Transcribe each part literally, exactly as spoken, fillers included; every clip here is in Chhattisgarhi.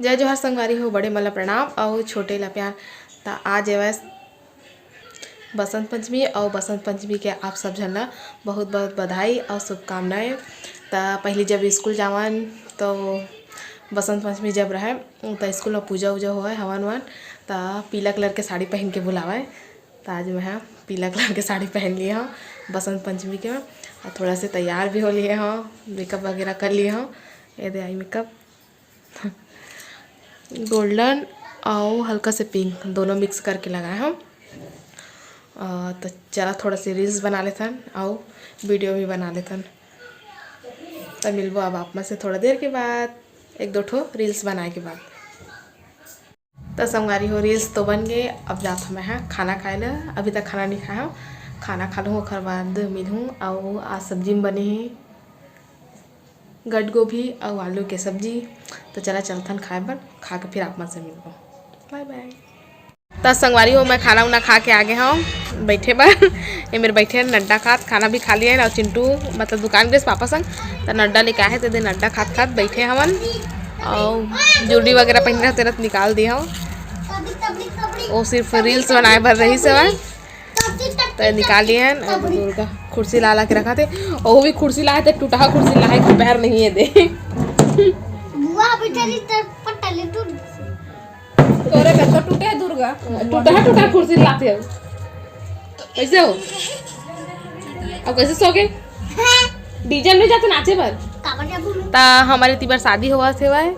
जय जोहार संगवारी हो, बड़े मन ला प्रणाम अउ छोटे ला प्यार। त आज एवस बसंत पंचमी अउ बसंत पंचमी के आप सब झन ला बहुत बहुत बधाई अउ शुभकामनाएं। त पहली जब स्कूल जावन तो बसंत पंचमी जब रहे त स्कूल में पूजा उजा होवय, हवन वन, त पीला कलर के साड़ी पहन के बुलावय। त आज मैं ह पीला कलर के साड़ी पहन लिए हव बसंत पंचमी के, अउ थोड़ा से तैयार भी हो लिए हव, मेकअप वगैरह कर लिए हव। ये दे आई मेकअप। गोल्डन अउ हल्का से पिंक दोनों मिक्स करके लगाए हव। अ, त चला थोड़ा से रील्स बना लेथन अउ वीडियो भी बना लेथन। त मिलबो अब आप मन से थोड़ा देर के बाद, एक दो ठो रील्स बनाए के बाद। त संगवारी हो, रील्स तो बन गे, अब जात हव मैं ह खाना खाए ला। अभी तक खाना नहीं खाए हव, खाना खा लूँ, ओखर बाद मिलहूँ। अउ आज सब्जी में बने हे गट गोभी अउ आलू के सब्जी। त चला चलथन खाए बर, खा के फिर आप मन से मिलबो। बाय बाय। त संगवारी हो, मैं खाना उना खा के आ गे हव बैठे बर। ये मेरे बैठे हैं नड्डा खात, खाना भी खा लिए हैं। अउ चिंटू मतलब दुकान गए पापा संग, त नड्डा लेके आए हे, ते दे नड्डा खात खात बैठे हवन। अउ जूलरी वगैरह पहने रहते रह निकाल दिए हव, वो सिर्फ रील्स बनाए बर रहिस हवय। त निकाल लिए हैं। अउ दुर्गा कुर्सी ला ला के रखा थे, वो भी कुर्सी लाए थे, टूटा कुर्सी लाए, पैर नहीं है दे। बुआ बैठा रही त पटले टूट। तोरे घर तो टूटे है दुर्गा। टूटा टूटा कुर्सी लाते हो। कैसे हो? अब कैसे सो गए? डीजे में जाते नाचे बर। त हमारे तीबर शादी होवत हे भाई,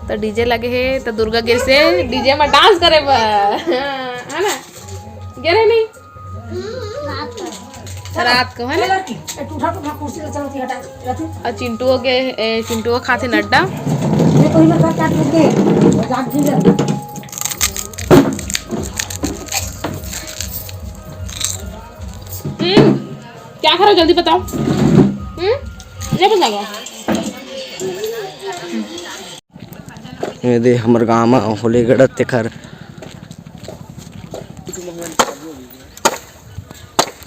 त डीजे लगे हे, त दुर्गा गे से डीजे में डांस करे बर। है ना? गे रहे नहीं? रात को, है ना? ए, टूटा, टूटा कुर्सी ले चलो, हटा, रखो। अउ चिंटू हो गए, ए, चिंटू हो खाते नड्डा। ये कोई ना कर काट लेते, रात जी ले। हम्म, क्या खा रहे हो? जल्दी बताओ। हम्म, नहीं बताओ। ये दे हमर गांव म होले गड़त तेखर।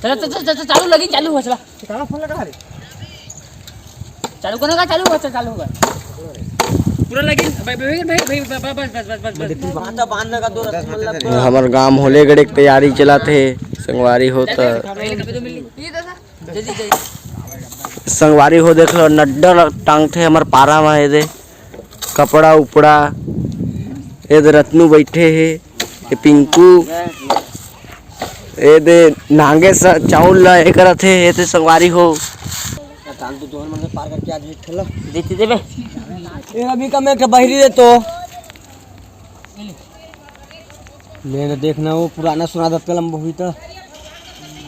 चला, चला, चला, चला, चालू लगी, चालू हो, चला। कितना फोन लगा रे? चालू करने का, चालू हो, चल, चालू होगा। पूरा लगी, भाई, भाई, भाई, भाई, बस, बस, बस, बस, बस। बांध, बांध लगा दो रसगुल्ला। हमर गांव होले गड़े के तैयारी चलत हे, संगवारी हो त। ये दादा। संगवारी हो, देख लो, नड्डा ल-, टांगथे हमर पारा म, एदे कपड़ा उपड़ा, एदे रतनू बैठे हे, ये पिंकू, एदे नागेश चाउर ल ए करत हे, एदे संगवारी हो। काल तो जोहर मन के पार करके आज एक ठेला देते देबे। ये अभी का मैं के बहरी दे तो। ले ना, देखना वो पुराना सुना दत कलम बहु ही तो।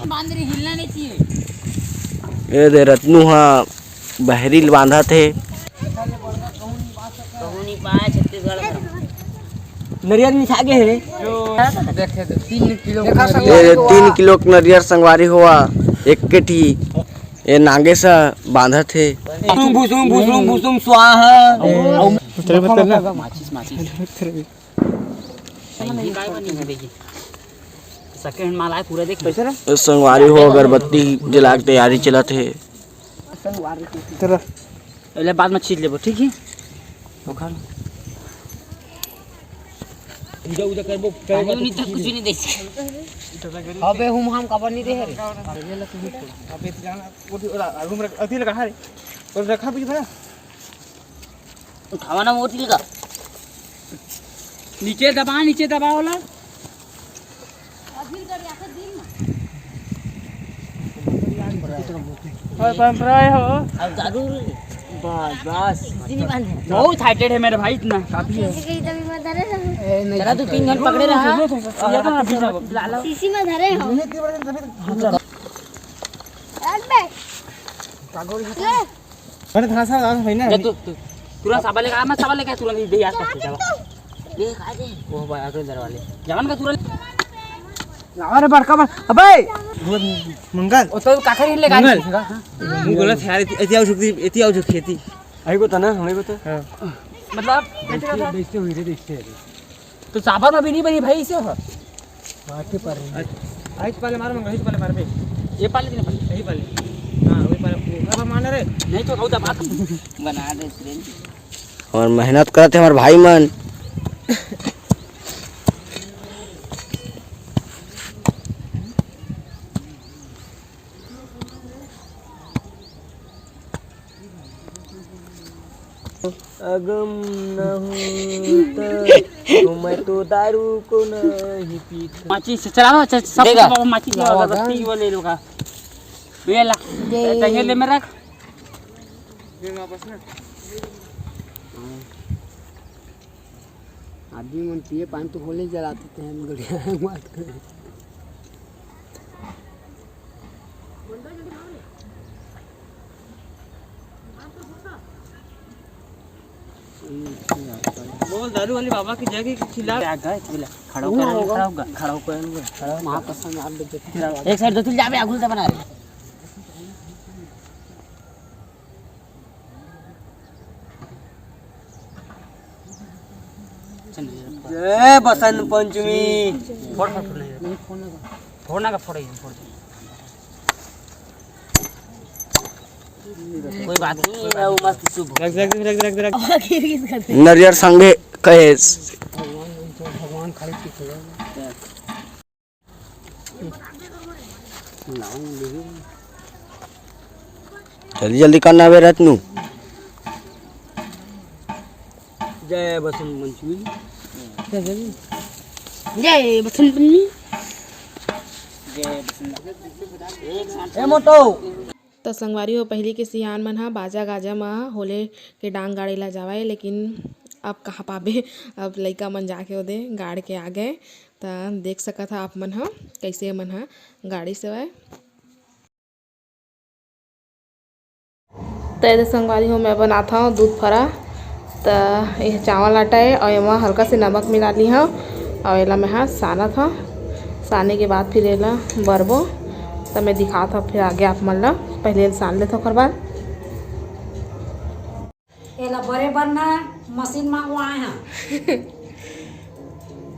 बांदरी हिलना नहीं चाहिए। ए दे रतनू हा बहरी ल बांधत हे। कहूं नहीं पाए छत्तीसगढ़ में। नरियर मिठा के है। देखे तो तीन किलो। ए तीन किलो के नरियर संगवारी होवा, एक के ठी। ए नागेश हा बांधत हे। भुसुम, भुसुम, भुसुम, भुसुम, स्वाहा। माचिस, माचिस। सही है, काय बनी है देखिए। सेकंड माल आए पूरा देख। कैसे रे? ए संगवारी हो, अगरबत्ती जला के तैयारी चलत हे। तेरा। पहले बाद में छील लेबो, ठीक है? तो खा लो। पूजा उजा करबो, करबो नहीं तो कुछ नहीं दे। अबे हम, हम काबर नहीं दे रे। अबे जाना, वो भी, अरे, अरे, अथी लगा है। और रखा भी था। उठावा ना मोटी लगा। नीचे दबा, नीचे दबा वाला। और परंपरा हो। अब दारू। बस, बस। इसी नहीं बांधे। बहुत हाइटेड है मेरे भाई, इतना काफी है। किसी के इधर भी मत धरे ना। ए, नहीं। चला, तू तीन घंटे पकड़े रहा। ये तो ना पीछे। शीशी में धरे हो। अबे। अरे, धासा, धासा भाई ना। ले तू, तू तुरंत साबा लेके आ, मैं साबा लेके आ, तुरंत ही दे यार, कर दे, जावा। देख, आ दे। वो भाई, अगले दरवाजे। जवान का तुरंत। लावा रे, बड़का बड़-, अबे! मंगल। ओ, तो काकर ही लेके आ। मंगल। मुंह गलत है यार, एती आओ झुकती, एती आओ झुकती, एती। आई को तो ना, हमें को तो। हाँ। मतलब, देखते, देखते हुई रे, देखते हुई। तो साबर में भी नहीं बनी भाई, इसे हो। मार के पर रही है। अच्छा। आई तो पहले मारो, मंगल, आई तो पहले मार बे। ये पाले दिन पाले। यही पाले। हाँ, वही पाले। अब मारना रे। नहीं तो कहूँ दबा। बना दे सिलेंडर। और मेहनत करत हे हमर भाई मन। अगम न होता, तो मैं तो दारू को नहीं पीता। माचिस से चलाओ, अच्छा, सब देगा। बाबा माचिस ले, अगरबत्ती वो ले लो का। ये ला। दे। टंगे ले में रख। आदमी मन पिए पानी तो होले जलाते थे, हम गड़िया मार। बोल, दारू वाले बाबा की जगह की खिला। क्या गए? बोला, खड़ा होकर, खड़ा होकर, खड़ा होकर, खड़ा होकर। माँ कसम, आप देख के एक साइड दो, तू जा बे, आगुल से बना रहे। जय बसंत पंचमी। फोड़, फोड़, फोड़, नहीं। फोड़ना का फोड़ ही, फोड़ दे। कोई बात नहीं, वो मस्त शुभ। रख, रख, रख, रख, रख, रख। नरियर संगे कहे। भगवान खाली पीछे। जल्दी जल्दी करना बे रतनू। जय बसंत पंचमी। जय बसंत पंचमी। ए मोटो। त संगवारी हो, पहिली के सियान मन ह बाजा गाजा म होले के डांग गाड़े ला जावय, लेकिन अब कहाँ पाबे, अब लइका मन जाके ओदे गाड़ के आ गए। त देख सकत ह आप मन ह, कइसे मन ह गाड़ी से आवय। त एदे संगवारी हो, मैं बनात हव दूध फरा। त ये चावल आटा हे अउ एमा हल्का से नमक मिला ली हव अउ एला मैं हा सानत हव। साने के बाद फिर एला बरबो, त मैं दिखात हव फिर आगे आप मन ला। पहले एला सान लेथव ओकर बाद। एला बरे बर ना मशीन मंगवाए हन।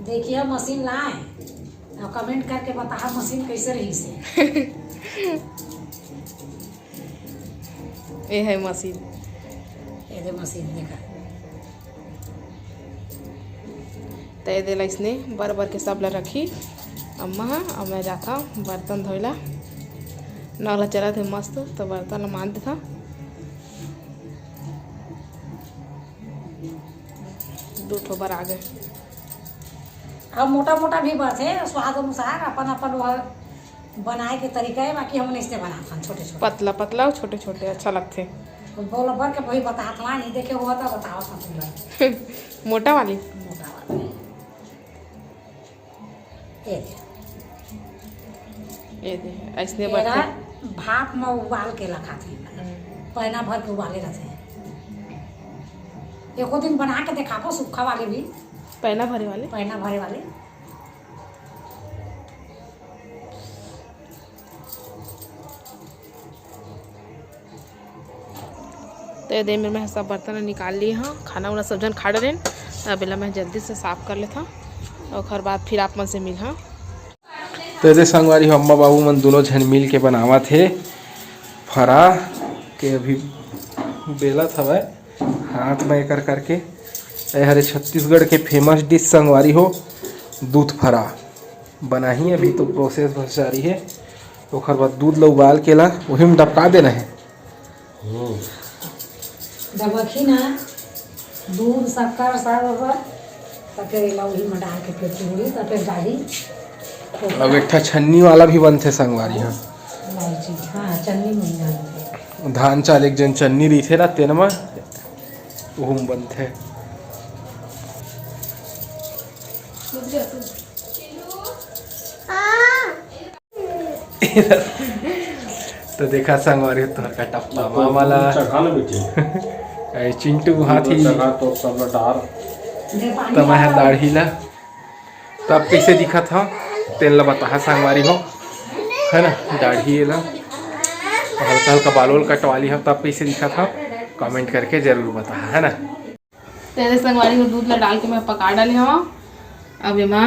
देखिए मशीन लाए अउ comment करके बताहा मशीन कैसे रहिस हे। ए है मशीन। एदे मशीन देखा। त एदे ला इसने बर बर के सब ला रखी अम्मा हा। अब मैं जाता बर्तन धोए ला। नल चलत हे मस्त, त बर्तन ला मांज देता। दू ठो बर आ गए। अब मोटा मोटा भी बरथे, स्वाद अनुसार अपन अपन वो बनाए के तरीका हे, बाकी हमन इसने बनाथन छोटे छोटे। पतला पतला अउ छोटे छोटे अच्छा लगथे। बोल बर के वही बताथन, नहीं देखे हुआ तो बताओ था तुम लोग। मोटा वाली। मोटा वाली। ये दे। ये दे, ऐसने एला बरथे। भाप में उबाल के रखाथे। हम्म। पैना भर के उबाले रहथे। एको दिन बना के देखाबो, सूखा वाले भी। पैना भरे वाले? पैना भरे वाले। तो ये दे मेर मैं सब बर्तन निकाल ली हूँ, खाना उना सब झन खा डरेन। अब एला मैं जल्दी से साफ कर लेता हूँ, ओकर बाद फिर आप मन से मिलहा। तो ये दे संगवारी हो, अम्मा बाबू मन दोनों झन मिल के बनावत हे फरा के, अभी बेलत हवय हाथ में एकर करके। ये हरे छत्तीसगढ़ के famous dish संगवारी हो, दूध फरा बनाही। अभी तो process बस जारी हे। ओखर बाद दूध ल उबाल के ला उही में डबका देना हे। हम्म। डबकही ना, दूध, शक्कर सब ओकर, त फिर एला उही में डाल के फिर चूड़ी, त फिर डाली। अब एक ठा छन्नी वाला भी बनथे संगवारी ह। इलायची, हाँ, छन्नी में ही डालथे। धान चाल एक जन छन्नी रहिथे ना, तेन म उहू म बनथे। तो देखा संगवारी हो, तोहर का टप्पा मामा ला। चढ़ा ले बेटी। ए, चिंटू हाथी। चढ़ा तो सब डार। त मैं ह दाढ़ी ला। त अब कैसे दिखत हव, तेन ला बताहा संगवारी हो, है ना? दाढ़ी ला हल्का हल्का बाल वाल कटवा ली हव, त अब कैसे दिखत हव, comment करके जरूर बताहा, है ना? तेरे संगवारी हो, दूध ला डाल के मैं पका डाले हव। अब एमा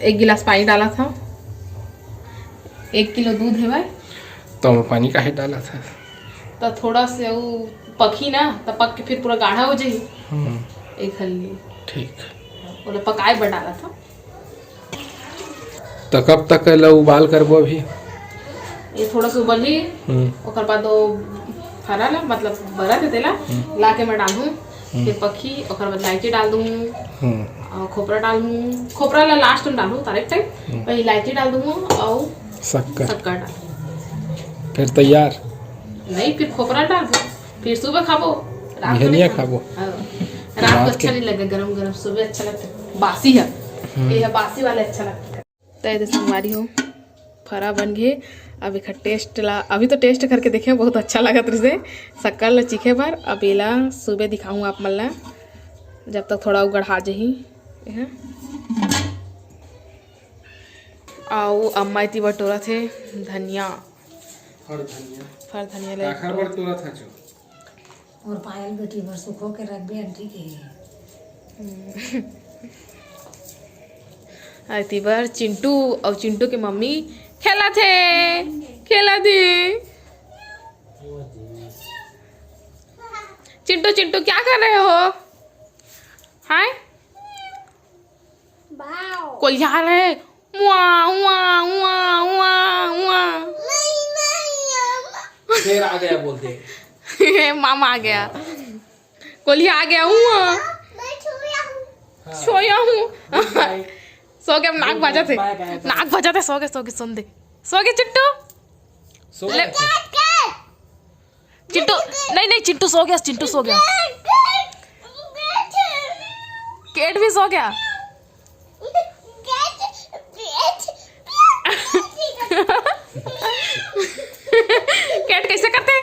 एक गिलास पानी डालत हव। एक किलो दूध हेवय। तो ओमा पानी काहे डालत हस? त थोड़ा से वो पकही ना, त पक के फिर पूरा गाढ़ा हो जाही। हम्म। एक हल्ली। ठीक। ओला पकाए बर डालत हव। त कब तक एला उबाल करबो अभी? ये थोड़ा सा उबलही, हम्म। ओकर बाद वो फरा ला, मतलब बरत हे तेला, हम्म। ला के मैं डालहूँ। फिर पकही, ओकर बाद इलायची डाल दूँ, हाँ। और खोपरा डाल दूँ। खोपरा ला लास्ट में डालूँ, तारे टाइम। हम्म। पहले इलायची डाल दूँ और शक्कर। शक्कर डाल दूँ। फिर तैयार। नहीं, फिर खोपरा डाल दूँ, फिर सुबह खाबो, रात में बिहनिया नहीं खाबो। खाबो। हाँ। रात को रात अच्छा के नहीं लगे, गरम गरम, सुबह अच्छा लगता है। बासी है। हम्म। ये है बासी वाला अच्छा लगता है। त एदे संगवारी हो, फरा बन गे। अब एखर टेस्ट ला, अभी तो टेस्ट करके देखे, बहुत अच्छा लगत रहिसे शक्कर ला चीखे बर। अब एला सुबह दिखाऊँ आप मन ला, जब तक थोड़ा उगड़ आ जाही। एहा। अउ अम्मा एती बटोरत हे धनिया। फर धनिया। फर धनिया ले काखर बटोरत हे। और पायल बेटी बर सुखो के रखबे आंटी के। हम्म। अति बर चिंटू और चिंटू के मम्मी खेलत हे, खेलत हे। चिंटू, चिंटू क्या कर रहे हो? हाय। कोलिया रहे। उआ, उआ, उआ, उआ, उआ। शेर आ गया बोलते। मामा आ गया। कोलिया आ गया। उआ। हाँ। सोया हूँ। सो गया, नाक बजाते। बाय, बाय, बाय। नाक बजाते, सो गए, सो गए, सुन दे। सो गए चिट्टू। सो ले। गए। चिंटू, नहीं, नहीं, चिंटू सो गया, चिंटू सो गया। केट भी सो गया। केट कैसे करते?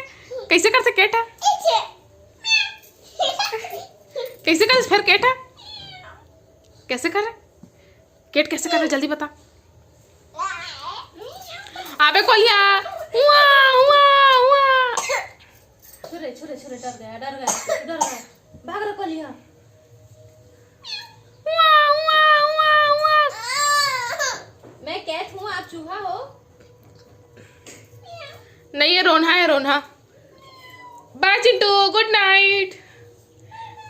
कैसे करते केट? कैसे करते फिर केट? कैसे करे? केट कैसे करे, जल्दी बता। अबे कोलिया, उआ, उआ, उआ। छुरे, छुरे, छुरे, डर गया, डर गया, डर गया। भाग रे कोलिया। उआ, उआ, उआ, उआ। मैं कैट हूँ, आप चूहा हो। नहीं, ये रोन्हा है, रोन्हा। बाय चिंटू, गुड नाइट।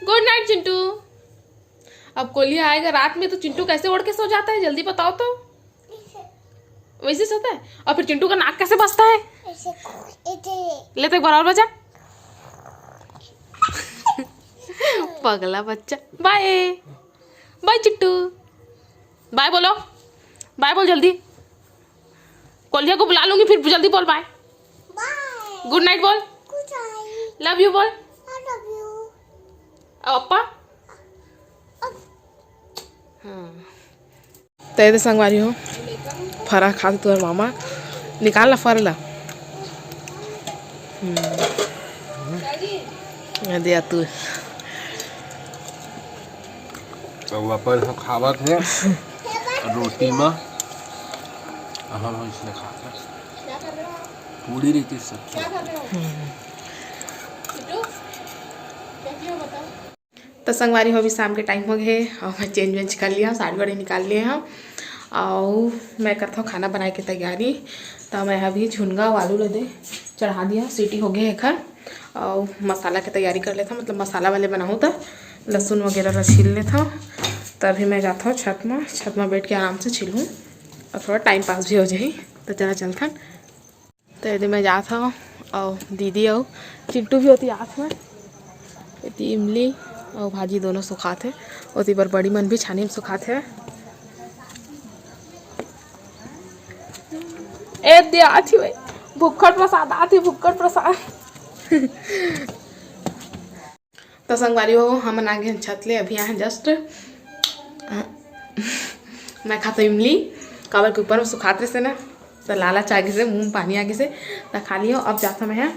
गुड नाइट चिंटू। अब कोलिया आएगा रात में तो चिंटू कैसे ओढ़ के सो जाता है, जल्दी बताओ तो। वैसे सोता है? और फिर चिंटू का नाक कैसे बजता है? ऐसे, ऐसे। ले तो एक बार और बजा। पगला बच्चा। बाय। बाय चिंटू। बाय बोलो। बाय बोल जल्दी। कोलिया को बुला लूंगी, फिर जल्दी बोल बाय। बाय। गुड नाइट बोल। गुड नाइट। लव यू बोल। I love you. और पप्पा? अब हाँ। त एदे संगवारी हो, फरा खात तुहर मामा। निकाल ला फरा ला। हम्म। ये दे तू। तो अपन ह खावत हे रोटी म, हम इसने खात हे पूरी रीति सब्जी। हम्म। तो संगवारी हो, अभी शाम के टाइम हो गए और मैं चेंज वेंज कर लिया हूँ, साड़ी वाड़ी निकाल लिए हूँ। और मैं करता हूँ खाना बनाए के तैयारी। तो मैं अभी झुनगा अउ आलू ल दे चढ़ा दिया, सीटी हो गए एखर। और मसाला के तैयारी कर लेता हूँ, मतलब मसाला वाले बनाऊँ तो लहसुन वगैरह ला छील लेता हूँ। तभी मैं जाता हूँ छत में, छत में बैठ के आराम से छीलूँ और थोड़ा टाइम पास भी हो जाही। तो चला चलथन। तो एदे मैं जात हव, अउ दीदी अउ चिंटू भी ओती आत हवय। एती इमली अउ भाजी दोनों सुखात हे, ओती बर बड़ी मन भी छानी में सुखात हे। एदे आत ही भाई, भुक्खड़ प्रसाद आत ही, भुक्खड़ प्रसाद। तो संगवारी हो, हमन आ गए छत ले, अभी आए हैं just। मैं खाता इमली, काबर के ऊपर में सुखात रहिसे ना, तो लालच आ गिसे, मुंह में पानी आ गिसे, तो खा लियो। अब जाता मैं,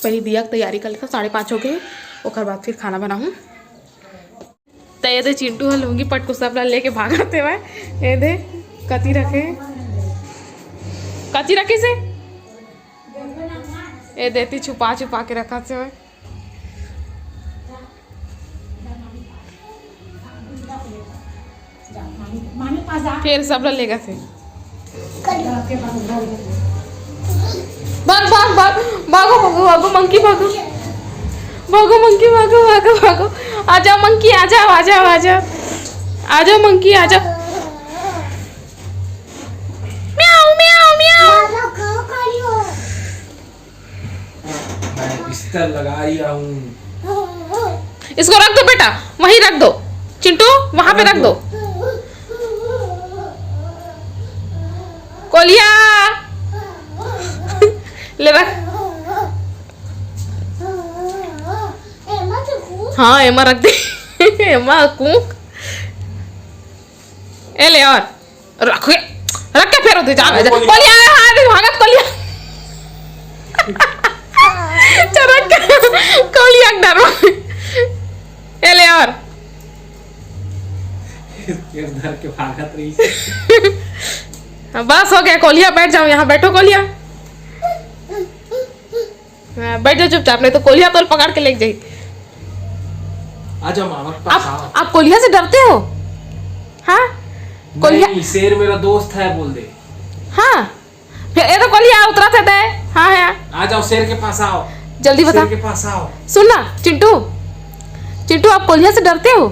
पहले दिया के तैयारी कर लेता, साढ़े पाँच हो गए, ओकर बाद फिर खाना बनाऊँ। तो ये दे चिंटू ह लुंगी पटकू सब ला लेके भागत हेवय। ये दे कति रखे, कति रखे से ये देती छुपा छुपा के रखा से। फिर सब ला लेगा से। भाग, भाग, भाग, भागो, भागो, भागो, मंकी, भागो। भागो, मंकी, भागो, भागो, भागो। आ जाओ, मंकी, आ जाओ, आ जाओ, आ जाओ। आ जाओ, मंकी, आ जाओ। म्याऊ, म्याऊ, म्याऊ। मैं बिस्तर लगा रिया हूँ। इसको रख दो बेटा, वहीं रख दो। चिंटू, वहां पे रख दो। कोलिया। ले रख। हाँ, एमा रख दे। एमा कूक। ए ले और रख के, रख के फेर होते जा। अरे, कोलिया। कोलिया, हाँ, देख, भागत कोलिया। चल, रख के, कोलिया के डर। ए ले और। ये धर के भागत रही। बस हो गया कोलिया, बैठ जाओ यहाँ, बैठो कोलिया। हाँ, बैठ जाओ चुपचाप, नहीं तो कोलिया तोल पकड़ के लेके जाई। आ जाओ मामा के पास आप आओ। आप कोलिया से डरते हो? हाँ, कोलिया। नहीं, शेर मेरा दोस्त है, बोल दे। हाँ, फिर ये तो कोलिया उतरा थे दे। हाँ है। आ जाओ, शेर के पास आओ। जल्दी बता। शेर के पास आओ। सुन ना चिंटू, चिंटू, आप कोलिया से डरते हो?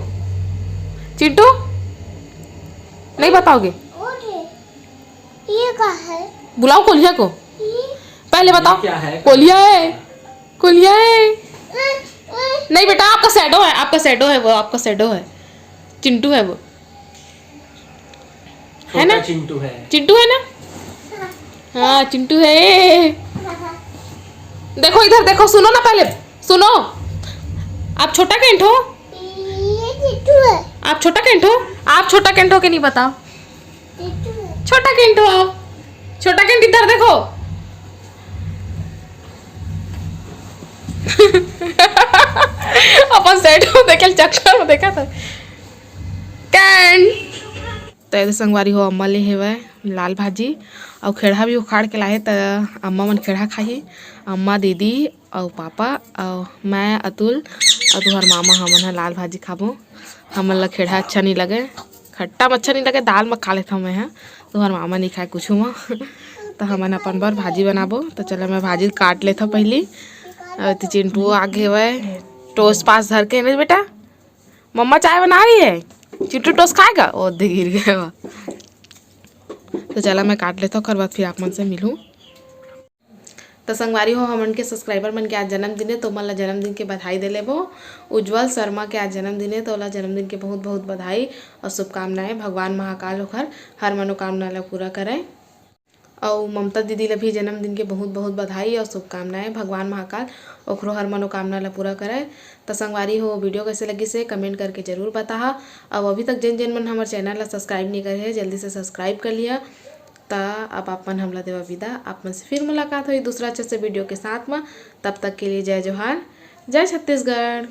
चिंटू, नहीं बताओगे? ये क्या है? बुलाओ कोलिया को। ये पहले बताओ। ये क्या है? कोलिया है, कोलिया है। नहीं बेटा, आपका शैडो है, आपका शैडो है वो, आपका शैडो है, चिंटू है वो। है ना? छोटा चिंटू है। चिंटू है ना? हाँ, चिंटू है। देखो इधर देखो, सुनो ना पहले, सुनो। आप छोटा कैंट हो? ये चिंटू है। आप छोटा कैंट हो? आप छोटा कैंट हो कि नहीं बताओ? चिंटू है। छोटा कैंट हो आप? छोटा कैंट इधर देखो। अपन सेट हो देखे चक्कर में देखा था। कैंट। तो एदे संगवारी हो, अम्मा ले हेवय लाल भाजी अउ खेड़हा भी उखाड़ के लाहे, त अम्मा मन खेड़हा खाही। अम्मा, दीदी अउ पापा अउ मैं, अतुल अउ तुहर मामा, हमन ह लाल भाजी खाबो। हमन ल खेड़हा अच्छा नहीं लगे, खट्टा म अच्छा नहीं लगे, दाल म खा लेथव मैं ह, तुहर मामा नहीं खाए कुछु म। त हमन अपन बर भाजी बनाबो। त चलो मैं भाजी काट लेथव पहिली। अउ एती चिंटू आ गे हवय टोस पास धर के, नहीं बेटा? मम्मा चाय बना रही है, चिंटू टोस खाएगा। ओ दे गिर गया बा। तो चला मैं काट लेता हूँ, ओकर बाद फिर आप मन से मिलूँ। तो संगवारी हो, हमन के सब्सक्राइबर मन के आज जन्मदिन है, तो ओमन ला जन्मदिन के बधाई दे लेबो। उज्जवल शर्मा के आज जन्मदिन है, तो ओला जन्मदिन के बहुत बहुत बधाई और शुभकामनाएं। भगवान महाकाल ओखर हर मनोकामना ला पूरा करे। अउ ममता दीदी ला भी जन्मदिन के बहुत बहुत बधाई अउ शुभकामनाएं। भगवान महाकाल ओखरो हर मनोकामना ला पूरा करे। त संगवारी हो, वीडियो कैसे लगिस हे, कमेंट करके जरूर बताहा। अउ अभी तक जेन जेन मन हमर चैनल ला सब्सक्राइब नहीं करे हे, जल्दी से सब्सक्राइब कर लिहा। त अब आप मन हमला देवा विदा, आप मन से फिर मुलाकात होही दूसरा अच्छा से वीडियो के साथ म। तब तक के लिए जय जोहार, जय छत्तीसगढ़।